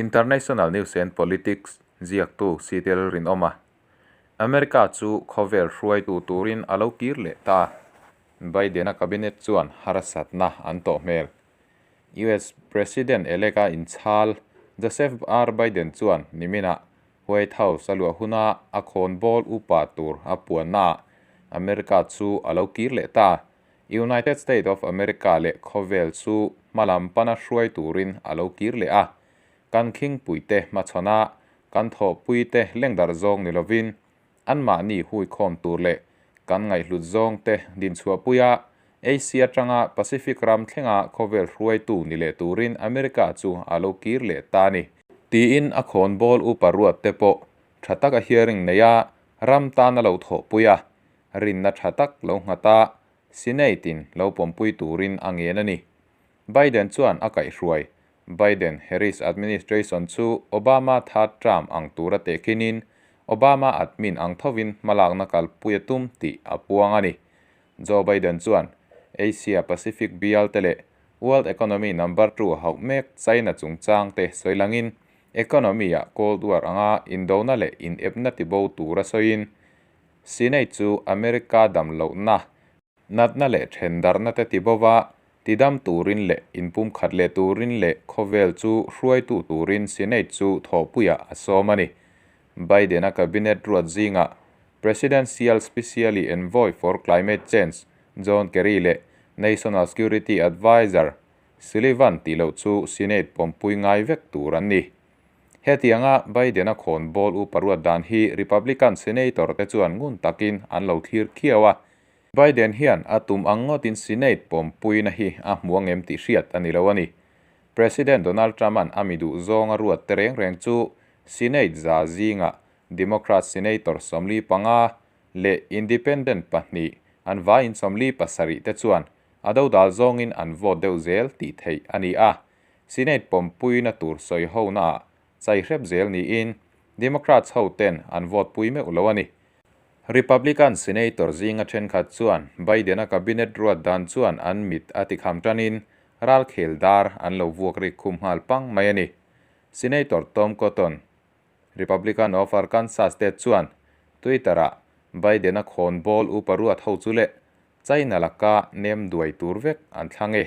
International News and Politics ziaktu Sitel Rinawma, America chu khawvel hruaitu turin a lo kir leh ta. Biden-a cabinet chuan harsatna an tawh hmel. US President-elect-a inchhal Joseph R. Biden chuan niminah White House a luah huna a khawnbawl upa tur a puannaah America chu a lo kir leh ta. United States of America leh khawvel chu hmalam pana hruai turin a lo kir leh a. Kan khingpuite hmachhawn a, kan thawhpuite lengdarh zawng ni lovin anmahni huikhawm tur leh kan ngaihhlut zawngte dinchhuahpui a, Asia atanga Pacific ram thlenga khawvel hruaitu ni leh turin America chu a lo kir leh ta a ni. Tiin a khawnbawl upa ruat te pawh tha taka hearing nei a, ram tan a lo thawhpui a, rinna tha tak lo nghat a, Senate in lo pawmpui turin a ngen a ni. Biden chuan a kaihhruai Biden-Harris administration chu Obama third term ang tura tehkhinin Obama admin ang thovin hmalakna kalpui a tum tih a puang a ni. Joe Biden chuan Asia Pacific bial te leh World economy number two hauh mek China chungchang te sawi langin economy ah Cold War anga indona leh inepna tibo tura sawiin Senate chu America dam lohna, natna leh thendarhna te tibova tidam turin leh inpumkhat leh turin leh khawvel chu hruaitu turin Senate chu thawhpuiah a sawm a ni. Biden-a cabinet ruat zingah Presidential Specially Envoy for Climate Change John Kerry leh National Security Adviser Sullivan tih loh chu Senate pawmpui ngai vek tur an ni. Hetianga Biden-a khawnbawl upa ruat dan hi Republican Senator te chuan ngun takin an lo thlir khiau a. Biden hian a tum ang ngawtin Senate pawmpuina hi a hmu angem tih hriat a ni lo a ni. President Donald Trump-a'n a mi duh zawnga ruat te reng reng chu Senate za zingah Democrat Senator 45 leh Independent pahnih an vaiin 47 te chuan a dodal zawngin an vote deuh zel tih theih a ni a. Senate pawmpuina tur sawi honaah chai hrep zel niin Democrats ho ten an vote pui meuh lo a ni. Republican Senator zinga thenkhat chuan Biden-a cabinet ruat dan chuan an mit a tikham tanin ralkhel dar an lo vuak rik khum nghal pang mai a ni. Senator Tom Cotton, Republican of Arkansas State chuan Twitter-ah Biden-a khawnbawl upa ruat ho chu leh China laka nem duai tur vek an thlang e,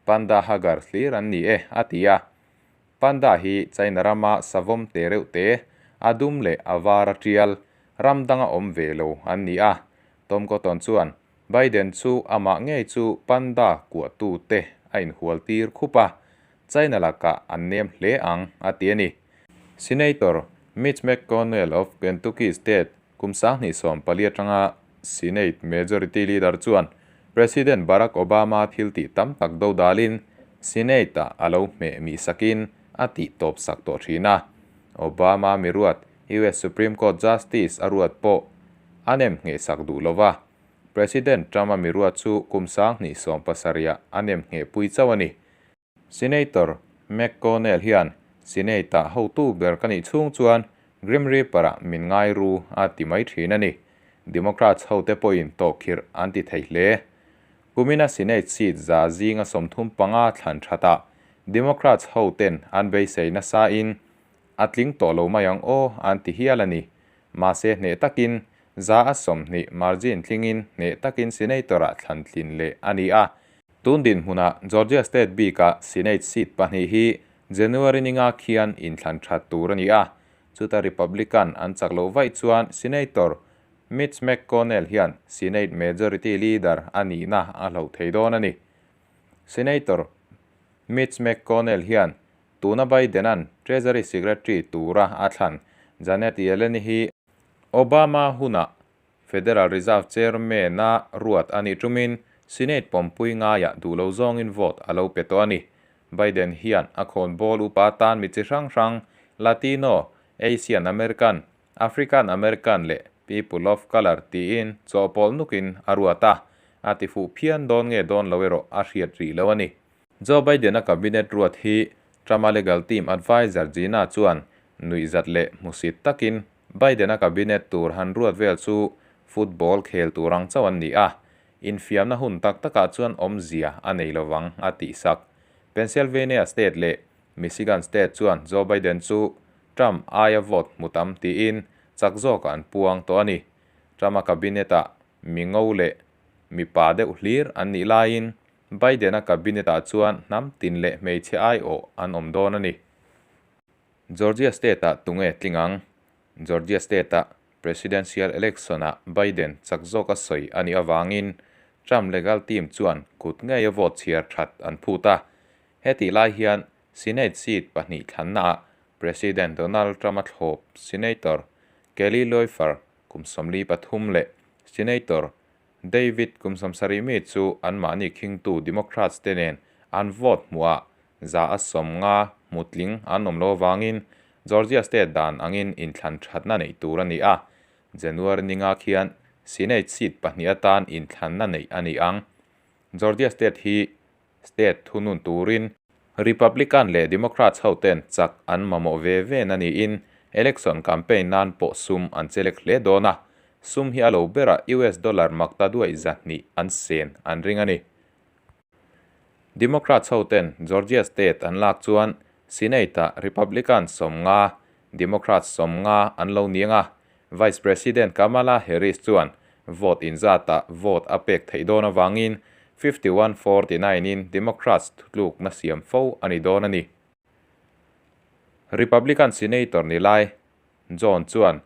Panda Hugger thlir an ni e, a ti a. Panda hi China rama savawm te reuh te, a dum leh a var a tial, ram danga awm ve lo an ni a. Tom Cotton chuan Biden chu amah ngei chu Panda kuahtu te a inhual tir khup a, China lakah an nem hle ang, a ti a ni. Senator Mitch McConnell of Kentucky State kum 2014 atanga Senate Majority Leader chuan President Barack Obama thil tih tam tak dodalin Senate-ah a lo hmeh mih sakin a tih tawp sak tawh thin a. Obama miruat US Supreme Court Justice a ruat pawh a nem ngheh sak duh lova. President Trump-a miruat chu kum 2017-ah a nem ngheh pui chauh a ni. Senator McConnell hian Senate-ah hotu ber ka nih chhung chuan Grim Reaper-ah min ngai ru a ti mai thin a ni. Democrats hote pawhin tawhkhirh an ti thei hle. Kumina Senate seat za zinga 35 thlan thatah Democrats hoten an beisei nasain a tling tawh lo mai ang aw an ti hial a ni. Mahse hneh takin 120 margin tlingin hneh takin Senator-ah thlan tlin leh a ni a. Tun dinhmunah Georgia State bikah Senate seat pahnih hi January ninga khian inthlan that tur a ni a. Chuta Republican an chak loh vaih chuan Senator Mitch McConnell hian Senate Majority Leader a nihna a hloh thei dawn a ni. Senator Mitch McConnell hian tuna Biden-a'n Treasury Secretary tura a thlan Janet Yellen hi Obama hunah Federal Reserve Chairman-a ruat a nih tumin Senate pawmpui ngaiah duh lo zawngin vote a lo pe tawh a ni. Biden hian a khawnbawl upa tan mi chi hrang hrang Latino, Asian American, African American leh People of Color tiin chawhpawlh nukin a ruat a, a ti fuh phian dawn nge dawn lo erawh a hriat rih lo a ni. Joe Biden-a cabinet ruat hi Trump-a legal team adviser Gina chuan nuihzat leh hmusit takin Biden-a cabinet tur han ruat vel chu football khel tur ang chauh an ni a, infiamna hun tak takah chuan awmzia a nei lovang a tih sak. Pennsylvania state leh Michigan state chuan Joe Biden chu Trump aia vote hmu tam tiin chak zawkah an puang tawh a ni. Trump-a cabinet-ah mi ngo leh mipa deuh hlir an nih laiin Biden-a cabinet-ah chuan hnam tin leh hmeichhe aiawh an awm dawn a ni. Georgia state-ah tunge tling ang? Georgia state-ah presidential election-ah Biden chak zawka sawi a nih avangin Trump legal team chuan kut ngeia vote chhiar that an phut a. Hetih lai hian Senate seat pahnih thlannaah President Donald Trump-a thlawp Senator Kelly Loeffler kum 43 leh Senator David kum 70 mi chu anmahni khingtu Democrats te nen an vote hmuhah 150 hmutling an awm lo avangin Georgia state dan angin inthlan thatna neih tur a ni a. January ninga khian Senate seat pahnih atan inthlanna neih a ni ang. Georgia state hi state thunun turin Republican leh Democrats hoten chak an mamawh ve ve na niin election campaign nan pawh sum an chelek hle dawn a. Sum hi a lo berah US dollar makta duai 200 an sen an ring a ni. Democrats hoten Georgia state an lak chuan Senate-ah Republican 50, Democrats 50 an lo niang a. Vice President Kamala Harris chuan vote inzatah vote a pek theih dawn avangin 51-49 in Democrats thutluk na siam fo a ni dawn a ni. Republican Senator ni lai John chuan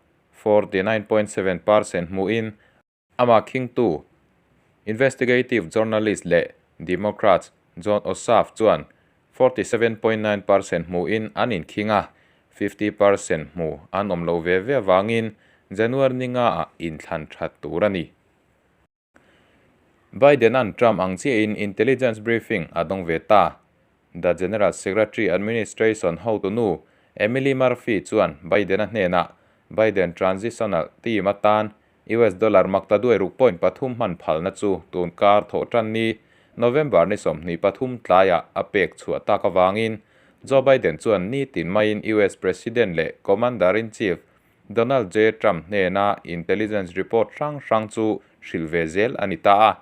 49.7% hmuin ama khingtu investigative journalist leh Democrats Jon Ossoff chuan 47.9% hmuin an inkhinga 50% hmu an awm lo ve ve awangin January ninga ah inthlan that tur a ni. Biden an Trump ang chiahin intelligence briefing a dawng ve ta. The General Secretary Administration hotunu Emily Murphy chuan Biden a hnenah Biden Transitional Team atan US dollar makta duai ruk point pathum hman phalna chu tun kar tho tan ni November ni 23 tlaiah a pek chhuah tak awangin Joe Biden chuan ni tin maiin US President leh Commander-in-Chief Donald J. Trump hnena intelligence report hrang hrang chu hril ve zel a ni ta a.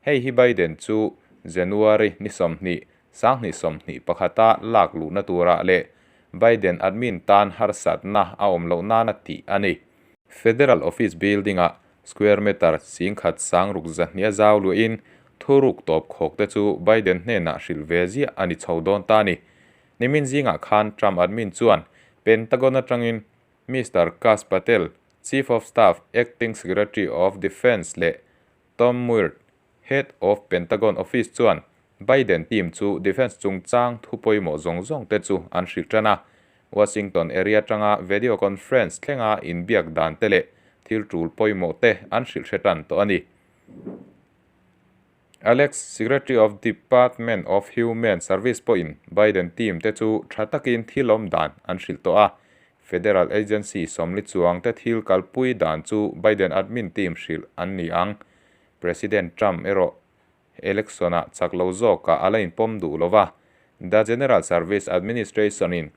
Hei hi Biden chu January ni 20 2021 lak luhna turah leh Biden admin tan harsatna a awm loh nana tih a ni. Federal Office Building-ah square meter 500 600 zau luin thuruk tawp khawk te chu Biden hnenah hril ve ziah a ni chho dawn ta ni. Nimin zingah khan Trump admin chuan Pentagon atangin Mr. Kash Patel, Chief of Staff, Acting Secretary of Defense leh Tom Muir, Head of Pentagon Office chuan Biden team chu defense chungchang thu pawimawh zawng zawng te chu an hrilh tan a. Washington area tanga video conference thlenga inbiak dan te leh thil tul pawimawh te an hrilh hre tan tawh a ni. Alex, Secretary of Department of Human Service pawhin Biden team te chu tha takin thil awm dan an hrilh tawh a. Federal Agency 40 chuang te thil kalpui dan chu Biden admin team hrilh an ni ang. President Trump erawh election-ah chak lo zawkah a la inpawm duh lova. The General Service Administration in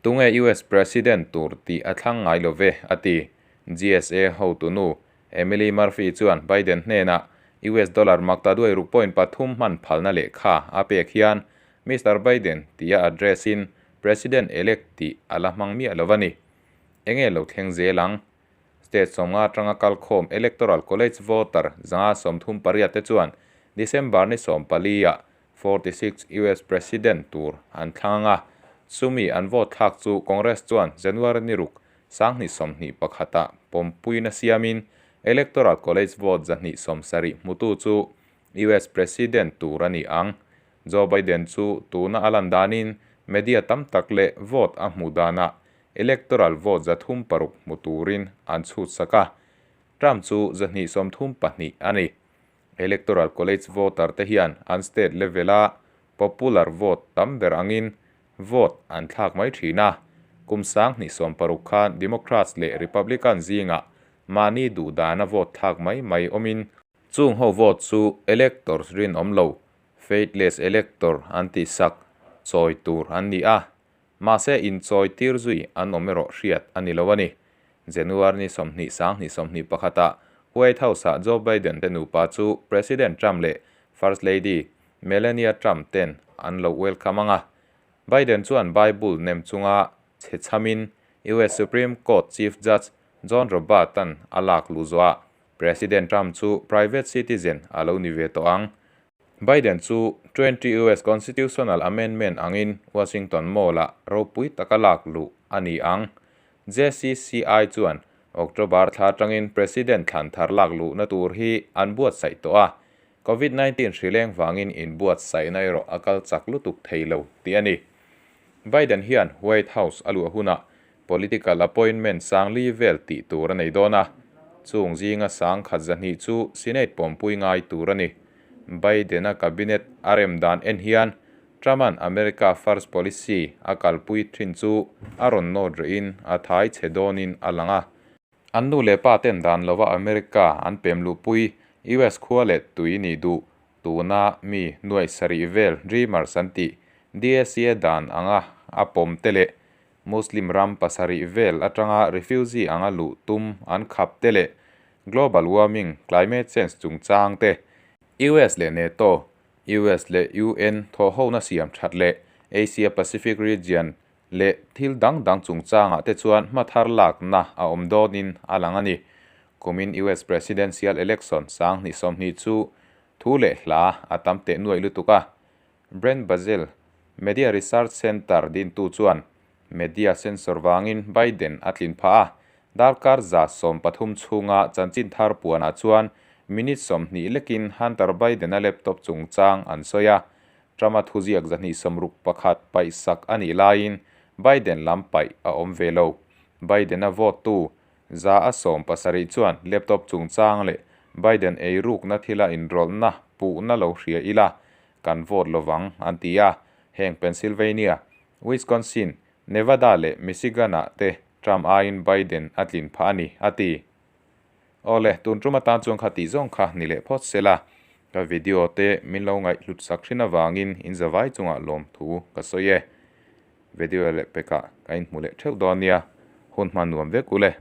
tunge US President tur tih a thlang ngai love a ti. GSA hotunu Emily Murphy chuan Biden hnenah US dollar makta duai ruk point pathum hman phalna lehkha a pek hian Mr. Biden tia address in President elect tih a la hmang miah lo a ni. Enge lo thleng zel ang. State 50 atanga kalkhawm Electoral College voter 138 te chuan December ni 14 ah 46 US President tur an thlang anga. Chumi an vote thlak chu Congress chuan January ni ruk 2021 ah pawmpuina siamin Electoral College vote 270 hmutu chu US President tur a ni ang. Joe Biden chu tuna a lan danin media tam tak leh vote a hmu danah electoral vote 306 hmu turin an chhut sak a. Trump chu 232 a ni. Electoral College voter te hian an state level-a popular vote tam ber angin vote an thlak mai thin a. Kum 2016 khan Democrats leh Republican zingah mahni duh dana vote thlak mai mai awmin chung ho vote chu electors rin awm lo faithless elector an ti sak chawi tur an ni a. Mahse inchawi tir zui an awm erawh hriat a ni lo a ni. January ni 20 2021 ah White House ah Joe Biden te nupa chu President Trump leh First Lady Melania Trump ten an lo welcome anga. Biden chuan Bible nem chunga che chhamin US Supreme Court Chief Judge John Roberts-a'n a lak luh zawhah President Trump chu private citizen a lo ni ve tawh ang. Biden chu 20 US Constitutional Amendment angin Washington Mall-ah ropui taka lak luh a ni ang. JCCI chuan October thla atangin President thlan thar lak luhna tur hi an buatsaih tawh a, Covid 19 hrileng vangin inbuatsaihna erawh a kal chak lutuk thei lo tih a ni. Biden hian White House a luah hunah political appointment sang li vel tih tur a nei dawn a, chung zinga sang khat zahnih chu Senate pawmpui ngai tur a ni. Biden-a cabinet a rem dan en hian Trump-a'n America First policy a kalpui thin chu a rawn nawt rih in a thai chhe dawnin a lang a. An nu leh pa ten dan lova America an pem luhpui US khua leh tui nih duh tuna mi nuaih sarih vel Dreamers an tih DACA dan anga a pawm te leh Muslim ram pasarih vel atanga refugee anga luh tum an khap te leh global warming, climate change chungchang te, US leh NATO, US leh UN thawhhona siam that leh Asia Pacific region leh thil dang dang chungchangah te chuan hma thar lakna a awm dawnin a lang a ni. Kumin US Presidential Election 2020 chu thu leh hla a tam teh nuai lutuk a. Brent Bozell, Media Research Center dintu chuan media censor vangin Biden a tlin phah a, darkar 130 chhunga chanchin thar puanah chuan minute 20 lekin Hunter Biden-a laptop chungchang an sawi a. Trump-a thuziak 261 paih sak a nih laiin Biden lam paih a awm ve lo. Biden-a vote tu 170 chuan laptop chungchang leh Biden eirukna thila inrawlhna puhna lo hria ila kan vote lovang an ti a. Heng Pennsylvania, Wisconsin, Nevada leh Michigan-ah te Trump aiin Biden a tlin phah a ni, a ti. Awle, tun tum atan chuan kha tih zawng kha ni leh phawt sela. Ka video te min lo ngaih hlut sak thin avangin in zavai chungah lawm thu ka sawi e. Video leh pekah ka inhmu leh theuh dawn nia. Hun hman nuam vek ule.